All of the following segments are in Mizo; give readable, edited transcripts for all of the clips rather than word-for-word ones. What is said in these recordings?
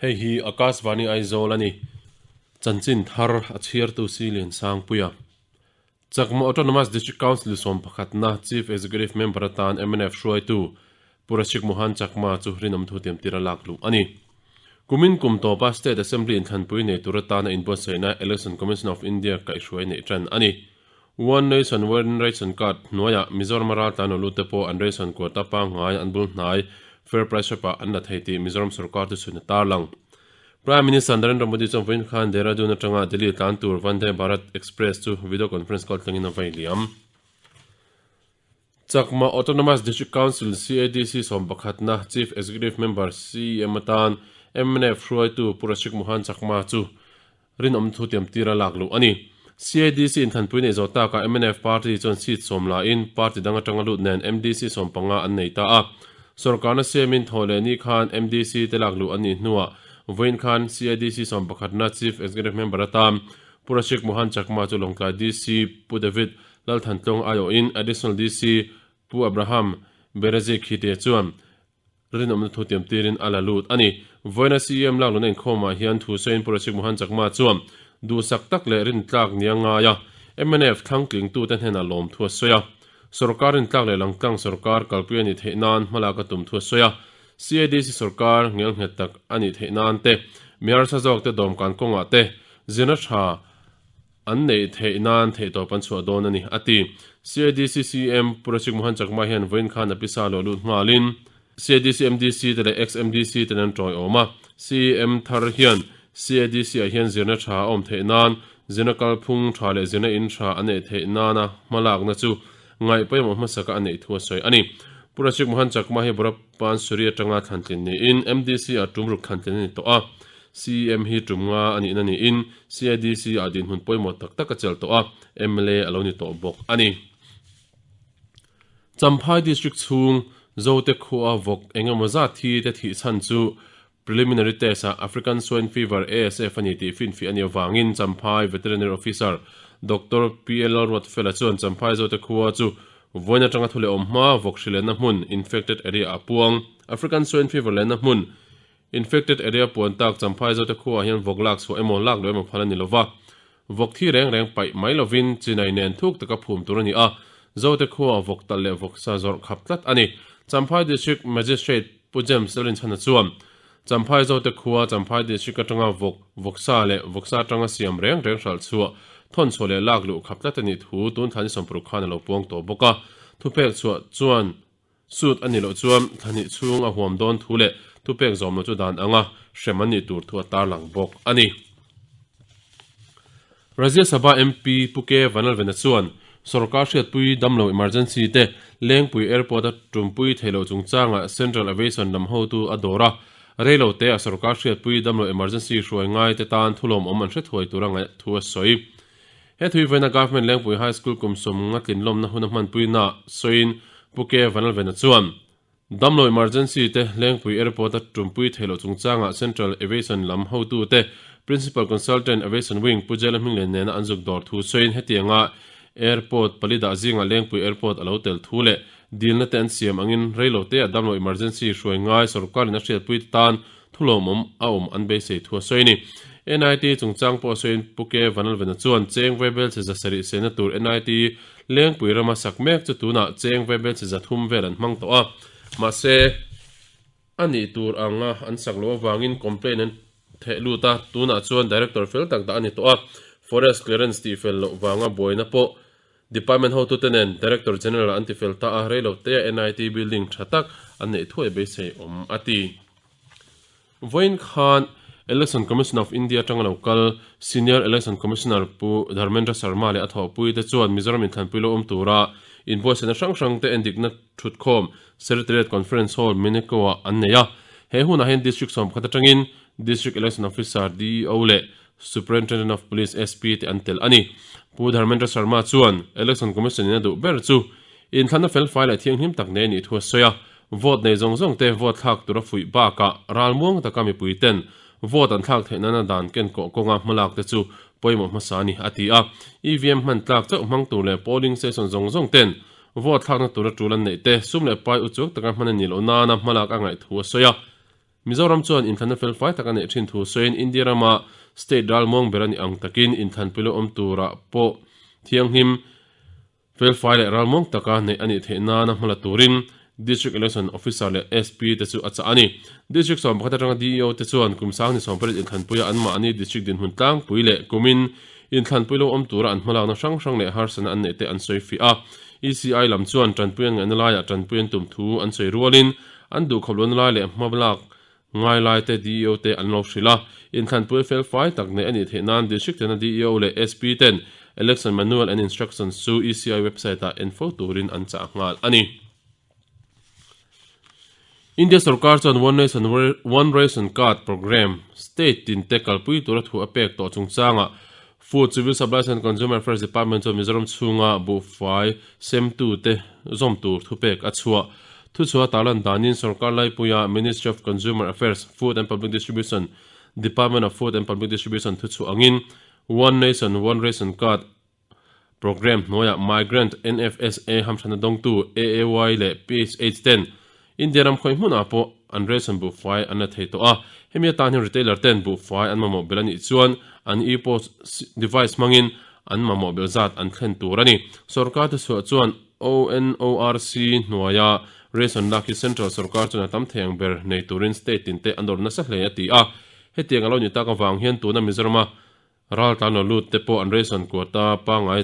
Hei hi Akashvani Aizawl a ni. Chanchin thar a chhiartu Silian Sangpuia. Chakma Autonomous District Council sawmpakhatna Chief Executive Member atan mnf hruaitu Pu Rashik Mohan Chakma chu rinawm thu tiamtir a lak luh a ni. Kumin kum tawpa State Assembly inthlanpui nei tur atana inbuatsaihna Election Commission of India kaihhruai neih tan a ni. One Nation One Ration Card hnuaiah Mizoram a raltlan lo lut te pawh an ration quota pangngai an bul hnai Fair Price Shop ah an la thei tih Mizoram sorkar thuchhuin a tarlang. Prime Minister Narendra Modi chuan vawiin khan Dehradun atanga Delhi tlan tur Vande Bharat Express chu video conference call tlangin a vai liam. Chakma Autonomous District Council, CADC, sawmpakhatna Chief Executive Member, CEM, atan mnf hruaitu Pu Rashik Mohan Chakma chu rinawm thu tiamtir a lak luh a ni. CADC inthlanpui neih zawh takah mnf party chuan seat sawm lain party dang atanga lut nen MDC sawmpanga an nei ta a. Sorkarna siamin thaw leh ni khan MDC te lak luh an nih hnuah vawiin khan CADC sawmpakhatna Chief Executive Member atan Pu Rashik Mohan Chakma chu Lawngtlai DC Pu David Lalthantlawng aiawhin Additional DC Pu Abraham Berezik Hite chuan rinawmna thu tiamtirin a la lut a ni. Vawiina CEM lak luna inkhawmah hian thu sawiin Pu Rashik Mohan Chakma chuan duhsak tak leh rintlak nia ngaia mnf thlangtlingtute hnenah lawmthu a sawi a. Sorkar rintlak leh langtlang sorkar kalpui a nih theih nan hmalak a tum thu a sawi a. CADC sorkar ngelnghet tak a nih theih nan te, mi harsa zawkte dawmkan kawngah te zirna tha an neih theih nan theihtawp an chhuah dawn a ni, a ti. CADC CM Pu Rashik Mohan Chakma hian vawiin khan a pisa luah lut nghalin CADC MDC te leh ex-MDC ten an tawiawm a. CEM thar hian CADC ah hian zirna tha a awm theih nan, zirna kalphung tha leh zirna in tha a neih theih nana hmalakna chu ngaih pawimawh hmasaka a neih thu a sawi a ni. Pu Rashik Mohan Chakma hi Borapan Suri atanga thlantlin niin MDC ah tumruk thlantlin a ni tawh a. CEM hi tum nga a nihna niin CADC ah dinhmun pawimawh tak tak a chelh tawh a, mla a lo ni tawh bawk a ni. Champhai District chhung Zote khua vawk eng emaw zat thi te thih chhan chu Preliminary Test ah African Swine Fever, ASF, a ni tih finfiah a nih avangin Champhai Veterinary Officer Doctor PL Lalruatfela chuan Champhai Zote khua chu vawiin atanga thu leh awm hma vawk hri lenna hmun, infected area, ah puang. African Swine Fever lenna hmun, Infected area puan tak Champhai Zote khuaah hian vawk lak chhuah emaw lak loh emaw phal a ni lova. Vawk thi reng reng paih mai lovin chinai nen thuk taka phum tur a ni a, Zote khuaah vawk talh leh vawk sa zawrh khap tlat a ni. Champhai District Magistrate Pu James Lalrinchhana chuan Champhai Zote khua Champhai District atanga vawk, vawksa leh vawksa atanga siam reng reng hralh chhuah, thawn chhuah leh lak luh khap tlat a nih thu tun thla ni sawmparuk khan a lo puang tawh bawk a. Thupek chhuah chuan Suit a nih loh chuan thla hnih chhung a huam dawn thu leh thupek zawm loh chu dan anga hrem an nih tur thu a tarlang bawk a ni. Rajya Sabha MP Pu K Vanlalvena chuan sorkar hriatpui damlo emergency te Lengpui Airport a tumpui thei loh chungchangah Central Aviation lam hotu a dawr a, reilo te a sorkar hriatpui damlo emergency hruai ngai te tan thulawmawm an hre thuai tura ngaih thu a sawi. He thuivaina Government Lengpui High School kum sawmnga tlinlawmna hun a hmanpuina sawiin Pu K Vanlalvena chuan, Damlo emergency te Lengpui Airport a tumpui theih loh chungchangah Central Aviation lam hotute Principal Consultant Aviation Wing Pu Jela Hminglen nena an zuk dawr thu sawiin hetianga Airport pali dah zingah Lengpui Airport a lo tel thu leh dilna te an siam angin reilote a damlo emergency hruai ngai sorkarin a hriatpui te tan Thulawmawm a awm an beisei thu a sawi a ni. NIT chungchang pawh sawiin Pu K Vanlalvena chuan cheng vaibel che za sarih sehna tur NIT Lengpui rama sak mek chu tunah cheng vaibel che za thum vel an hmang tawh a, mahse a nih tur anga an sak loh avangin complaint an theh lut a, tunah chuan Director fel tak dah a ni tawh a, Forest Clearance tihfel loh vanga buaina pawh Department hotute nen Director General an tifel ta a, reilo tea NIT building tha tak an neih thuai beisei awm a ti. Vawiin khan Election Commission of India atanga lo kal Senior Election Commissioner Pu Dharmendra Sharma leh a thawhpuite chuan Mizoram inthlanpui lo awm tura inbuatsaihna hrang hrangte endikna thutkhawm Secretariat Conference Hall, Mineko-ah an nei a. He hunah hian District sawmkhat atangin District Election Officer, DEO, leh Superintendent of Police, SP, te an tel a ni. Pu Dharmendra Sharma chuan Election Commission in a duh ber chu inthlanna felfai leh thianghlim tak nei a nih thu a sawi a, vote nei zawng zawng te vote thlak tura fuih bakah ralmuang taka mipui ten vote an thlak theih nana dan ken kawh kawnga hmalak te chu pawimawh hmasa a ni, a ti a. EVM hman tlak chauh hmang tur leh polling station zawng zawng ten vote thlakna tura tul an neih te sum leh pai uchuak taka hman a nih loh nana hmalak a ngaih thu a sawi a. Mizoram chuan inthlanna felfai tak a neih thin thu sawiin India rama state ralmuang ber a nih ang takin inthlanpui lo awm turah pawh thianghlim felfai leh ralmuang taka neih a nih theih nana hmala turin District Election Officer leh SP te chu a chah a ni. District 11 atanga DEO te chuan kum 28 inthlanpuia anmahni district dinhmun tlangpui leh kumin inthlanpui lo awm tura an hmalakna hrang hrang leh harsatna an neih te an sawi fiah a. ECI lam chuan tanpui an ngaihna laiah tanpui an tum thu an sawi rualin an duhkhawp lohna lai leh hmalak ngai lai te DEO te an lo hrilh a. Inthlanpui felfai tak neih a nih theih nan District tena DEO leh SP ten Election Manual and Instructions chu ECI website ah en fo turin an chah nghal a ni. India sorkar chuan One Nation One Ration Card Programme state tin te kalpui tura thu a pek tawh chungchangah Food, Civil Supplies and Consumer Affairs Department chuan Mizoram chhunga buhfai semtute zawm tur thupek a chhuah. Thuchhuah tarlan danin sorkar laipuia Ministry of Consumer Affairs, Food and Public Distribution, Department of Food and Public Distribution thuchhuah angin One Nation One Ration Card Programme hnuaiah Migrant, NFSA hamthanna dawngtu AAY leh PHH ten India ram khawi hmunah pawh an ration buhfai an la thei tawh a. Hemi atan hian retailer ten buhfai an mamawh belh a nih chuan an e-post device hmangin an mamawh belh zat an thlen tur a ni. Sorkar thuchhuah chuan ONORC hnuaia ration lak hi central sorkar chuan a tam thei ang ber nei turin state tin te an dawr nasa hle a ti a. Hetiang a lo ni tak avang hian tuna Mizorama Ral tlan lo lut te pawh an ration quota pangngai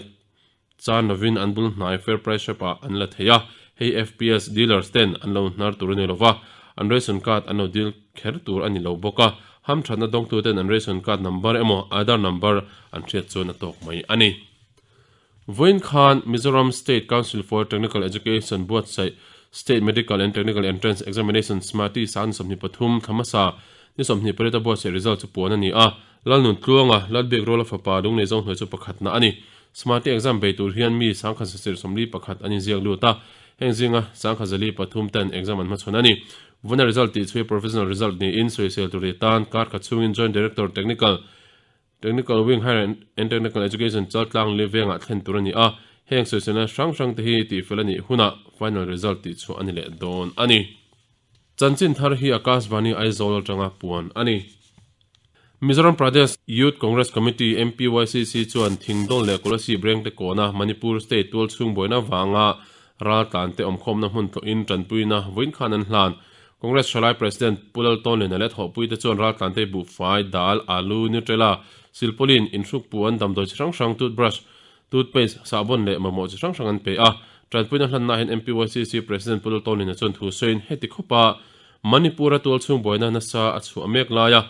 chan lovin an bul hnai fair price shop ah an la thei a, hei FPS dealers ten an lo hnar tur a ni lova, an ration card an lo dil kher tur a ni lo bawk a, hamthatna dawngtu ten an ration card number emaw Aadhaar number an hriat chuan a tawk mai a ni. Vawiin khan Mizoram State Council for Technical Education buatsaih State Medical and Technical Entrance Examination SMATI sang ni 23 thla hmasa ni 28 a buatsaih result chu puan a ni a. Lalnun Tluanga, Lalbiak Ruala fapa Lunglei Zawnghnuai chu pakhatna a ni. SMATI exam bei tur hian mi sangkhat sasir 41 an inziak lut a, heng zinga sangkhat zali pathum ten exam an hmachhawn a ni. Vuna result tih chhui provisional result niin sawisel tur leh tan kar khat chhungin Joint Director Technical Technical Wing Higher and Technical Education Chaltlang leh vengah thlen tur a ni a, heng sawiselna hrang hrang te hi tihfel a nih hunah final result tihchhuah a ni leh dawn a ni. Chanchin thar hi Akashvani Aizawl atanga puan a ni. Mizoram Pradesh Youth Congress Committee, MPYCC, chuan Thingdawl leh Kolasib Rengte kawna Manipur State tualchhung buaina vanga raltlante awmkhawmna hmun tlawhin tanpuina vawiin khan an hlan. Congress Thalai President Pu Laltawnliana leh thawhpuite chuan raltlante buhfai, dal, alu, Nutrela, silpaulin, inhruk puan, damdawi chi hrang hrang, toothbrush, toothpaste, sahbawn leh mamawh chi hrang hrang an pe a. Tanpuina hlannaah hian MPYCC President Pu Laltawnliana chuan thu sawiin heti khawpa Manipur-a tualchhung buaina nasa a chhuah mek laia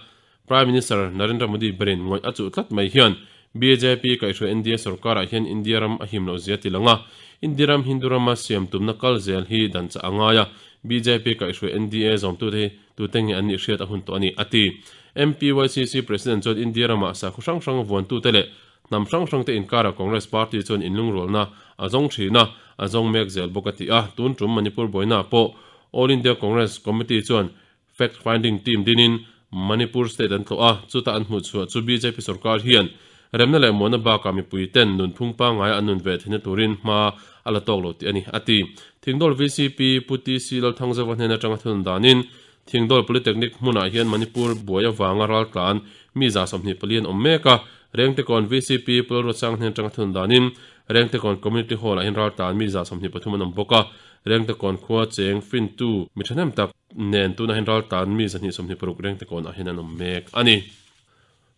Prime Minister Narendra Modi berin ngawih a chuh tlat mai hian bjp kaihhruai India sorkarah hian India ram a him loh zia ti lang a, India ram Hindu rama siam tumna kal zel hi dan chah a ngai a, bjp kaihhruai NDA zawmtute hi tute nge an nih hriat a hun tawh a ni, a ti. MPYCC President chuan India ramah sakhaw hrang hrang vuantute leh hnam hrang hrangte inkarah Congress party chuan inlungrualna a zawng thin a, a zawng mek zel bawk a ti a, tun tum Manipur buainaah pawh All India Congress Committee chuan Fact Finding Team dinin Manipur State an tlawh a, chuta an hmuh chhuah chu bjp sorkar hian remna leh muanna bakah mipui ten nunphung pangngaia an nun ve theihna turin hma a la tawk lo tih a ni, a ti. Thingdawl vcp Pu TC Lalthangzauva hnen atanga thunun danin Thingdawl Polytechnic hmunah hian Manipur buai avanga raltlan mi 24 an awm mek a, Rengtekawn vcp Pu Lalruatsang hnen atanga thunun danin Rengtekawn Community Hall-ah hian raltlan mi 23 an awm bawk a, Rengtekawn khua cheng fintu mi thahnem tak nen tunah hian raltlan mi 226 Rengtekawnah hian an awm mek a ni.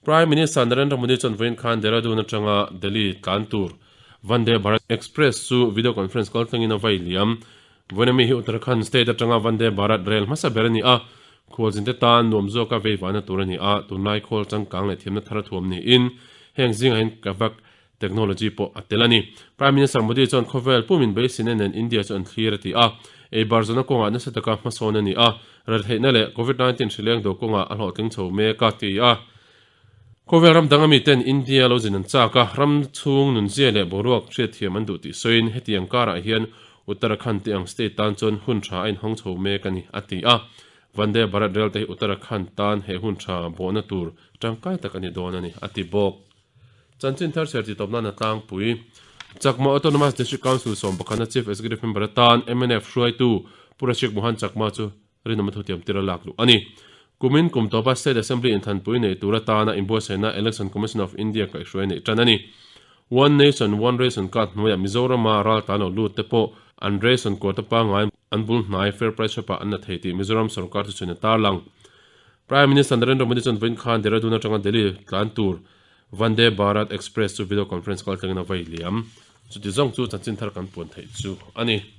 Prime Minister Narendra Modi chuan vawiin khan Dehradun atanga Delhi tlan tur Vande Bharat Express chu video conference kal tlangin a vai liam. Vawiin ami hi Uttarakhand state atanga Vande Bharat rel hmasa ber a ni a, khualzinte tan nuam zawka veivahna tur a ni a, tunlai khawl changkang leh thiamna thar a thuam niin heng zingah hian Kavak Technology pawh a tel a ni. Prime Minister Modi chuan khawvel pumin beiseina nen India chu an thlir a ti a. Ei bar zawhna kawngah nasa taka hmasawn a ni a, raltheihna leh Covid 19 hrileng do kawngah a hlawhtling chho mek a ti a. Khawvel ram dang ami ten India lo zin an chak a, ram chhung nunzia leh boruak hriatthiam an duh tih sawiin hetiang karah hian Uttarakhand te ang state tan chuan hun tha a inhawng chho mek a ni a ti a. Vande Bharat Rail te hi Uttarakhand tan he hun tha bawhna tur tangkai tak a ni dawn a ni a ti bawk. Chanchin thar chher titawp nan a tlangpui. Chakma Autonomous District Council sawm pakhatna Chief Executive Member atan mnf hruaitu Pu Rashik Mohan Chakma chu rinawm a thutiam tir a lak luh a ni. Kumin kum tawpa State Assembly inthanpui neih tur atana inbuatsaihna Election Commission of India kaihhruai neih tan a ni. One Nation, One Ration Card hnuaiah Mizorama ral tan lo lut te pawh an ration quota pangngai an bul hnai Fair Price Shop-ah an la thei tih Mizoram sorkar thuchhuin a tarlang. Prime Minister Narendra Modi chuan vawiin khan Dehradun atanga Delhi tlan tur Vande Bharat Express chu video conference kaltlangin a vai liam. Chuti zawng chu chanchin thar kan puan theih chu a ni.